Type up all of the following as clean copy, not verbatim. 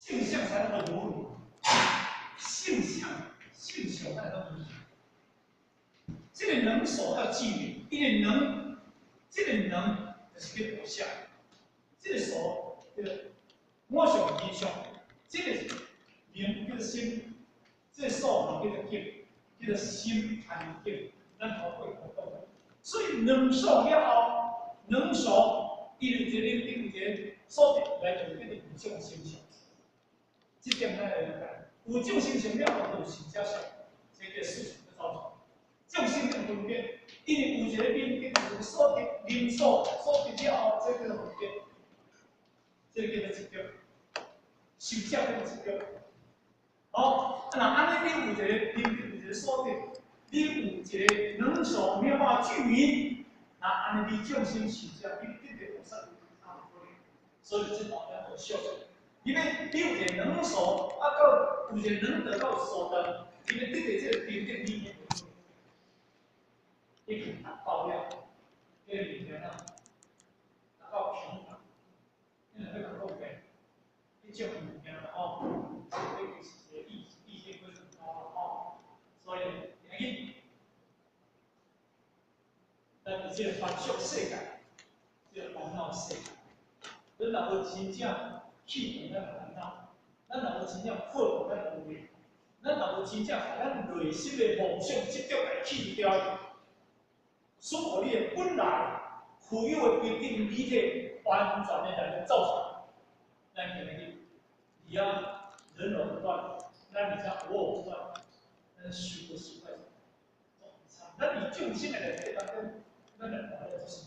性相才能夠有如，性相性相才能夠如。這個能所要具名，因為能，這個能就是叫表象，這個所叫做我相現象，這個名叫做心，這個所叫做境，叫做心和境，咱頭過活動。所以能所了後，能所伊有一個你有一個所得來就變成有眾生相。這點咱來了解，有眾生相了後，就有壽者相，這個事實就造成。眾生的分別，因為有一個名有一個所得，能所所得了後，這個叫做分別，這個叫做執著，壽者叫做執著。好，啊，若按呢，你有一個名，有一個所得，你有一個能所沒有辦法具名，那按呢，你眾生壽者，你得到菩薩啊，所以這方面好小。因為你有一個能所，啊，到有一個能得到所得，你欲得到這個平等理念，已經達到了，這個物件啊，達到平等。你若欲共講過，彼種物件啦吼，這個是一個意意見非常高啦吼，所以今日，咱佇這個凡俗世界，這個煩惱世界，咱若無真正去除咱的煩惱，咱若無真正破除咱的無明，咱若無真正共咱內心的妄想執著來去除掉，使予你的本來具有的平等理體完全的來走出來。咱今日佇遐人我不斷，咱佇遮無我不斷，咱受過失敗，咱佇眾生的內底當中，咱來活咧做啥？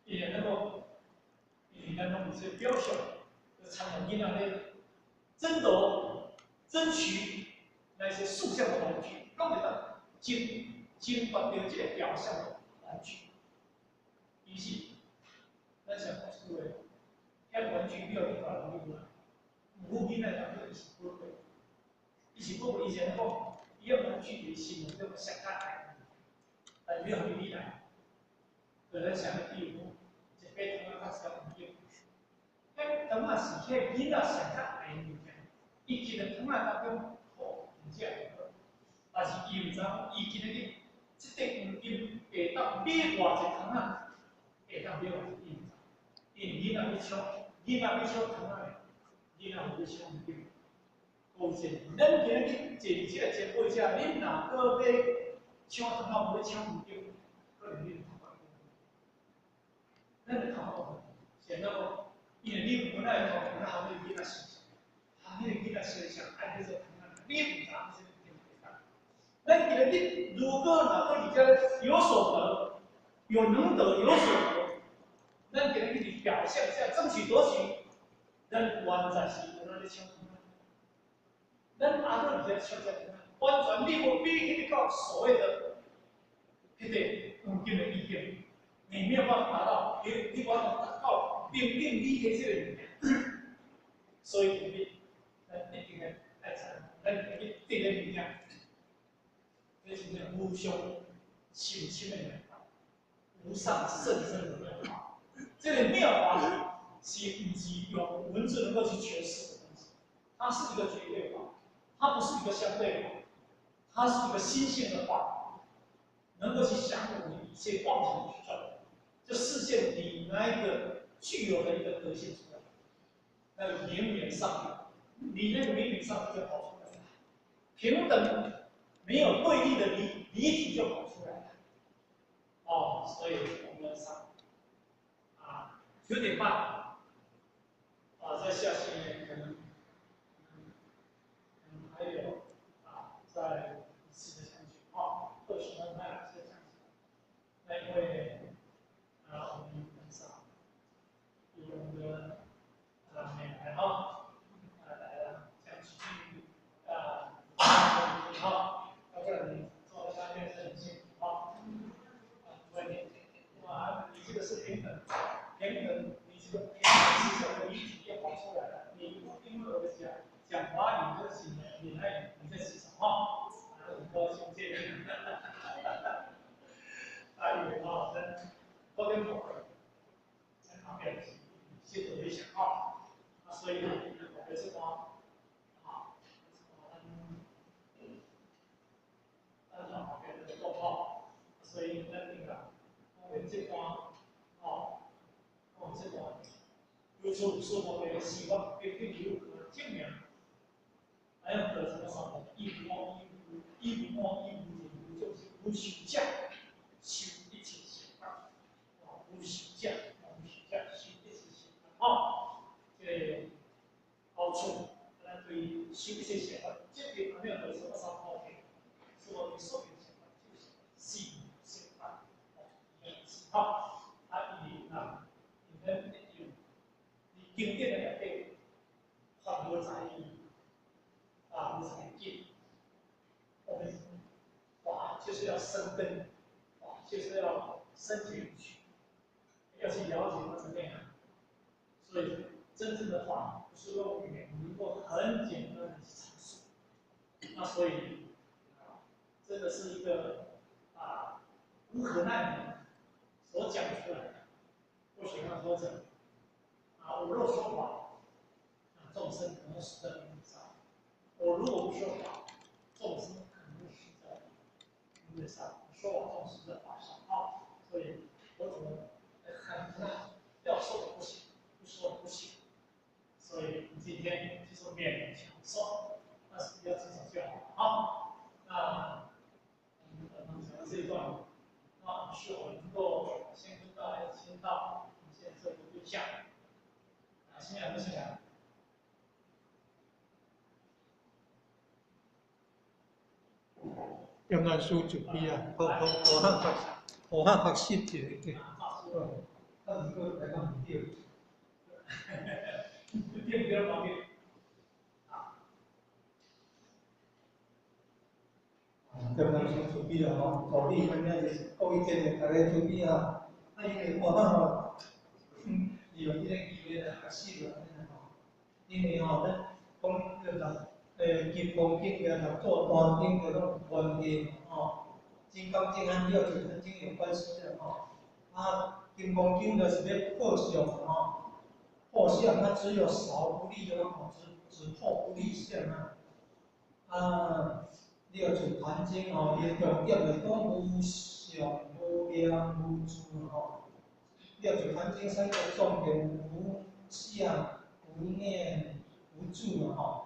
因為那個，因為咱攏是這個表象，就參像囡仔咧爭奪、爭取那些數項的玩具，攏會當爭爭奪著這個表象的玩具。其實，咱想講一句話，遐玩具你予你大人你有無？有囡仔當做伊是寶貝，伊是寶貝，伊是按怎講？伊個玩具佇心目中上較愛，但是你予伊你來，就咱想咧比如講，一塊糖仔佮一粒黃金，彼糖仔是彼個囡仔上較愛的物件，伊囥佇糖仔當中，好，真正好。但是伊毋知影，伊今日這塊黃金會當買偌濟糖仔，會當買偌濟，伊毋知。因為囡仔欲搶，囡仔欲搶糖仔，囡仔無欲搶黃金。講真，咱今日坐佇這個前輩遮，恁若閣欲搶糖仔，無欲搶黃金，可能恁頭殼咱的頭殼是按怎講？因為你本來頭本來含彼個囡仔形象，含彼個囡仔形象愛去做糖仔，你毋知影這個對毋對？咱今日如果若閣佇遮有所得，有能得有所得，咱今日佇表象下爭取奪取，咱完全是有哪咧搶糖仔。咱阿閣佇遮搶這糖仔，完全你無比彼個到所謂的彼個黃金的意境，你沒有辦法達到，你無法達到平等理體這個物件。所以，咱一定愛愛知，咱去得的物件，這是叫無上甚深的妙法，無上甚深的妙法。這個妙法是毋是用文字能夠去詮釋的東西？它是一個絕對法，它不是一個相對法，它是一個心性的法，能夠去降伏你一切妄想去轉，就實現你那一個具有的一個德性出來，那個明明上帝，你那個明明上帝就跑出來了，平等沒有對立的理理體就跑出來了。哦，所以我們上啊9點半，啊，在下星期可能，嗯，還有啊，再一次的相聚啊，20分還有一次的相聚。那因為啊，我們很少有我們的啊美來哈，啊來了，講幾句啊，好，要不然你坐在下面是很辛苦啊。啊，不會，哇，你這個是平等，平等，你這個平等思想的理體要跑出來了。你不因為我講講華語，就是你還你在思想哈，很高興見面。啊，因為啊，咱高點跑在旁邊是先做一下啊，所以我們是講此娑婆的四法究竟如何证明？还要得什么三摩？亦无我，亦无亦无我，亦無人，無眾生，無壽者，修一切善法。哦，無壽者，無壽者，修一切善法。吼，這個好處，咱對修一切善法，這個阿彌陀佛三摩地，所謂所有善法就是四善法。哦，好，啊，伊啊，因咱用佇經典的內底，法無在意，啊，無在見。我們法就是要生根，法就是要深進去，要去了解它的內涵。所以，真正的法不是用語言能夠很簡單的去闡述。那所以，啊，真的是一個啊無可奈何所講出來的。或許剛說講，啊，我若說法，那眾生可能死在輪迴上；我如果不說法，眾生可能死在輪迴上。說法眾生在法上啊，所以我怎麼很難要說的不行，不說的不行。所以今天就是勉強說，但是不要記住就好。好，那我們剛剛講的這一段，那是我能夠先跟大家先到，我們現在這個對象。啊，現在不先講。嚴老師準備啊，好好好漢學，好漢學習一下對。啊，毋過來講毋對。對比較方便。啊。嚴老師準備啊，吼，助理啥物就是故意建議大家準備啊。啊，因為好漢吼，利用這個語言來學習啦，吼。因為吼，咱講叫做金剛經嘅六祖壇經嘅攏有關係吼，金剛經和六祖壇經有關係的吼。啊，金剛經就是欲破相吼，破相它只有少不立的吼，只破不立相啊。啊，六祖壇經吼，伊的重點就是講無相、無念、無住吼。六祖壇經三個重點：無相、無念、無住嘛吼。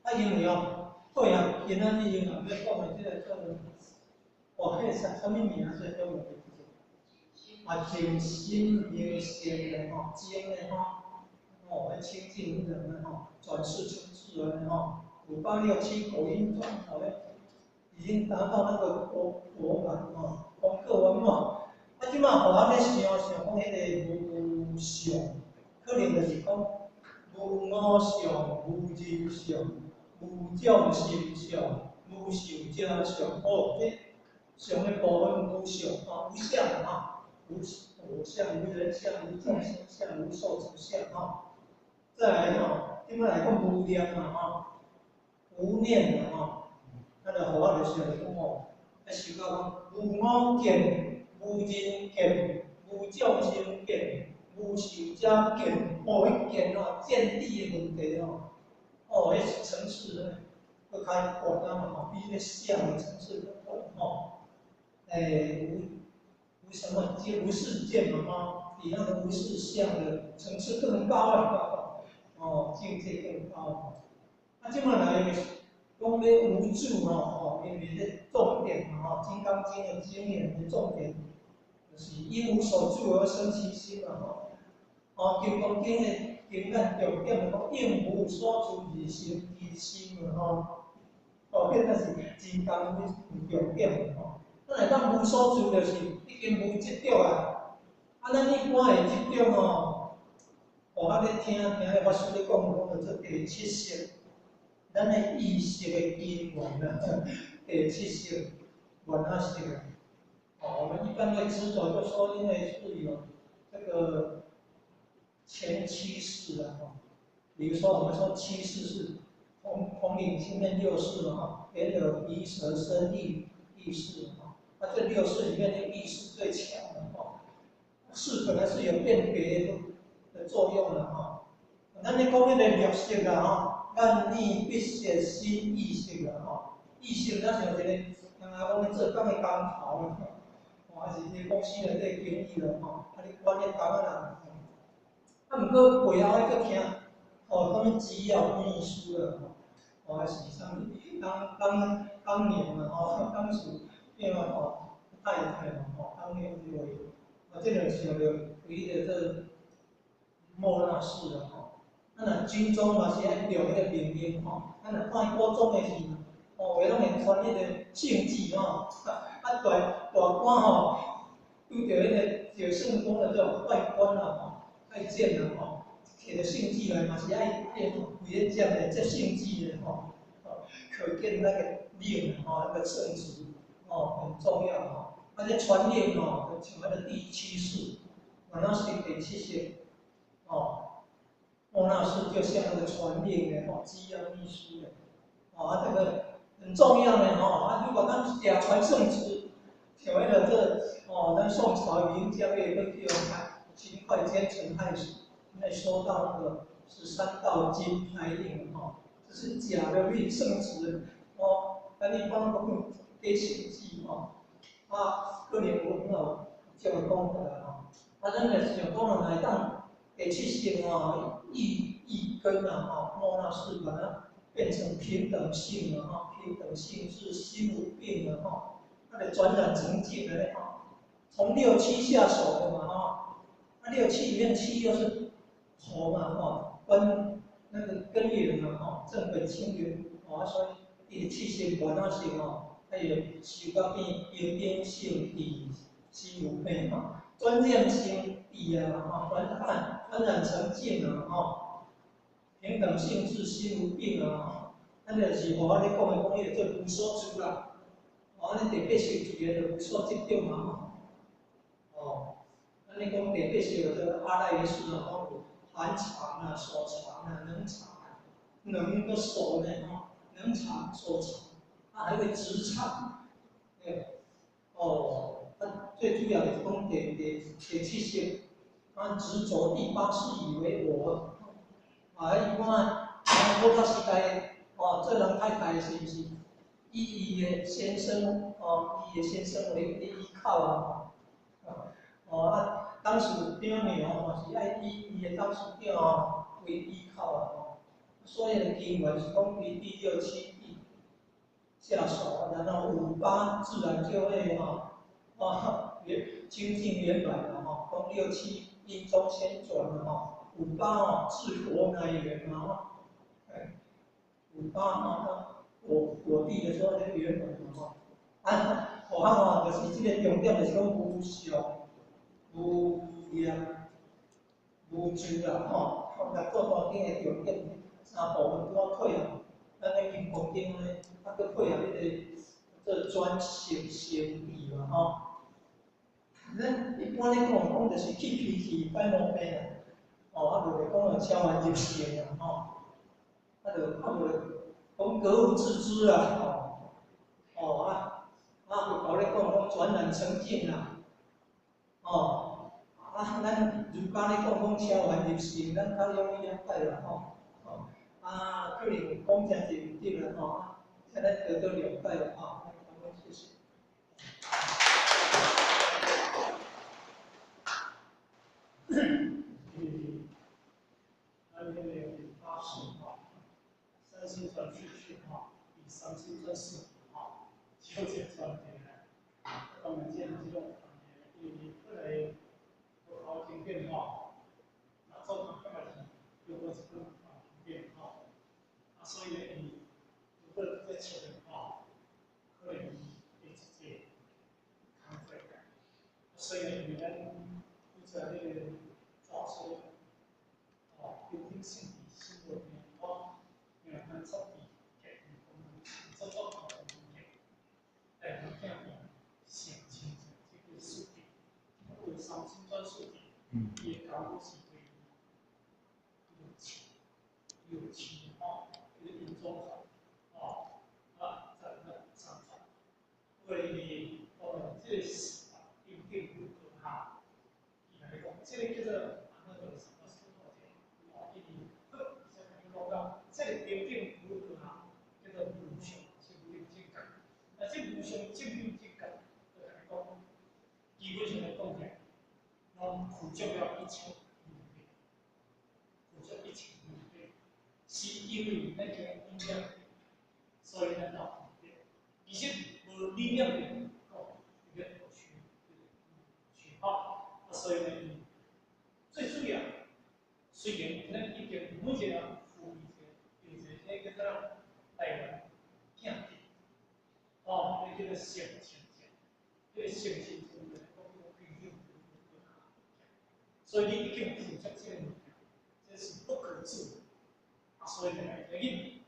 啊，因為哦，好啊，今仔日因為欲講的這個叫做，哦，彼個啥啥物名啊？這個叫做啊，靜心明性的吼，靜的吼，哦，彼清淨彼種的吼，轉世成智的吼，5、8、6、7果因轉吼，已經達到那個果果滿吼，功課圓滿。啊，這馬予我咧想想講，彼個無相，可能就是講無我相、無人相、無眾生相、無壽者相。哦，這相的部分無相吼，無相吼，無無相、無人相、無眾生相、無壽者相吼。再來吼，這擺來講無念嘛吼，無念嘛吼，啊，就予我就想講吼，啊，想到講無我見、無人見、無眾生見、無壽者見，哦，彼見哦，見地的問題哦，哦，彼層次閣較懸啊嘛吼，比彼個相的層次閣懸吼。無無什麼見，無世見嘛吼，比那個無事相的層次更高啊，哦，境界更高。啊，這擺來講欲無住吼，吼，因為這重點嘛吼，《金剛經》的經言的重點，就是應無所住而生其心嘛吼。哦，《金剛經》的經咱重點就講應無所住而生其心嘛吼。哦，變成是金剛有重點吼。咱來講無所住，就是已經無執著啊。啊，咱一般會執著吼，哦，啊，咧聽聽彼法師咧講，講著做第七識，咱的意識的根源啊，第七識原阿識啊。哦，我們一般會執著，就說因為是有這個前七識啊，吼，比如說我們說七識是統領前面六識嘛，吼，眼耳鼻舌身意意識嘛，啊，這六識裡面的意識最強的吼，識本來是有辨別的作用的吼。咱咧講彼個六識啊，吼，眼耳鼻舌身意識啊，吼，意識咱像一個人啊講咧做工的工頭啊，吼，還是這個公司內底經理啦，吼，啊你管彼工仔人。啊，啊，毋過背後還閣聽，吼，啥物機要秘書啦，吼，還是啥物？當年嘛，吼，當時變吼太太嘛，吼，當年這個，啊，這個是著規個做末那識啦，吼。啊，若軍中嘛是愛著彼個命令吼，咱若看古裝的戲，吼，有的攏會傳彼個聖旨吼，啊大官吼，拄著彼個就算講的這種壞官啦吼，太監啦吼，摕著聖旨來嘛是愛規个接的接聖旨的吼，可見那個令吼，那個聖旨吼很重要吼。啊，這傳令吼，就像彼個第七識，末那識第七識，吼。末那識就像那個傳令的吼，機要秘書的，哦，啊，這個很重要的吼，啊，如果咱假傳聖旨，像彼個這，哦，咱宋朝名將也會叫秦檜奸臣害死，因為收到那個13道金牌令吼，這是假的命聖旨，哦，咱一般講假聖旨吼，啊，可能有很有這個講法啦吼，啊，咱若是想講若會當第七識吼，意根啊吼，末那識把它變成平等性了吼，平等性是心無病了吼，它就轉染成淨了咧吼，從六七下手的嘛吼，啊六七裡面七又是頭嘛吼，關那個根源嘛吼，正本清源，哦，所以伊七識末那識吼，它會修到變平等性智心無病吼，轉染成智啊吼，轉染成淨啊吼，平等性智心無病啊吼，咱就是我咧講的講彼個做無所住啦，哦，咱第八識自然就無所執著嘛吼，哦，咱咧講第八識就做阿賴耶識啊，講有含藏啊、所藏啊、能藏啊，能個所呢吼，能藏所藏，啊還會執藏，對，哦，啊最主要就是講第七識，啊執著第八識以為我，啊一般啊古早時代，哦做人太太是毋是以伊的先生，哦以伊的先生為依靠啊，哦啊董事長呢吼嘛是愛以伊的董事長哦為依靠啊，吼，所以經文是講於第六七地下手，然後五八自然就會吼，啊圓清淨圓滿了吼，講六七因中先轉了吼，五八哦至果乃圓嘛吼，哎，五八吼果地的時候就圓滿了吼，啊，後項吼就是這個重點就是講無相、無念、無住啦吼，來做大經的重點三部分拄好配合，咱咧金剛經咧，啊，閣配合彼個做轉識成智嘛吼。咱一般咧講講就是去脾氣、擺毛病啦，吼，啊無就講超凡入聖啦，吼，啊無就講格物致知啦，吼，哦啊，啊佛教咧講講轉染成淨啦，哦，啊咱儒家咧講講超凡入聖，咱較容易了解啦，吼，哦，啊可能講誠濟毋對啦，吼，請咱多多諒解啦，吼，謝謝。咱彼個八識吼，三心轉四識吼，比三心轉四吼，少一個傳承啊。當然，這種因為本來佛教經典吼，那做感覺是有過一本經典吼，啊，所以咧，伊如果在笑的吼，可能會一個工課，所以咧，因為咱負責彼個抓出。哦，平等性智心無病，我命難作智，結做做結，但是聽想清楚這個數字，有三心轉四智，伊的結果是對六七，六七吼，這個因中哦，啊，再來三轉，為伊哦，這個是平等如何哈？伊來講，這個叫做。這個平等如何哈？叫做無上正等正覺。那這無上正等正覺，就來講，基本上來講起來，攏具足了一切。因為咱經理念，所以咱到分別。其實無理念的講，一個區，區吼，啊，所以呢，最主要，雖然咱已經每一個人賦予一個，有一個彼個叫做台灣鏡子，哦，彼叫做性情見，彼個性情見講平等，所以你已經負責這個物件，這是不可治。啊，所以呢，來緊，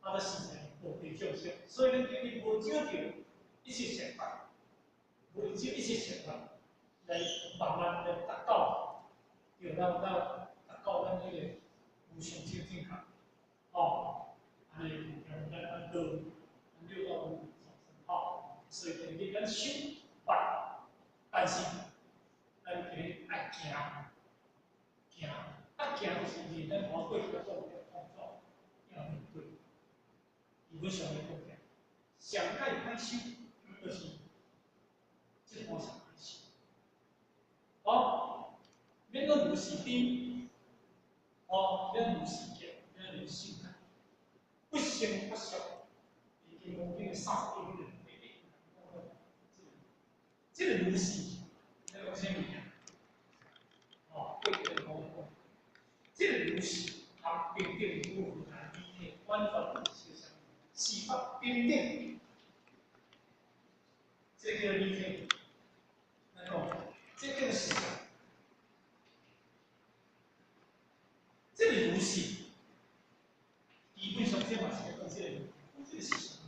啊，這實在無地眾生，所以咱今日無少著一切善法，無少一切善法，來慢慢來達到，就咱到達到咱彼個無上清淨覺，哦，按呢，咱咱到咱六道輪迴眾生，吼，所以今日咱修法，但是咱今日愛行，行，啊行就是認咱活過去的痛苦要面對。基本上來講，上蓋歹修，就是這段上歹修。哦，免講如是邊，哦，免如是見，免如是見，不生不滅，已經講經31個這個如是，你講啥物件？哦，過去講講，這個如是，含平等無分離體，完全是啥？四法平等，這個叫離體。來講，這個叫是啥？這個如是，基本上這嘛是講這個，這個是啥物？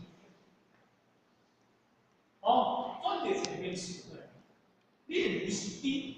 哦，轉著一個名詞出來，你的如是邊。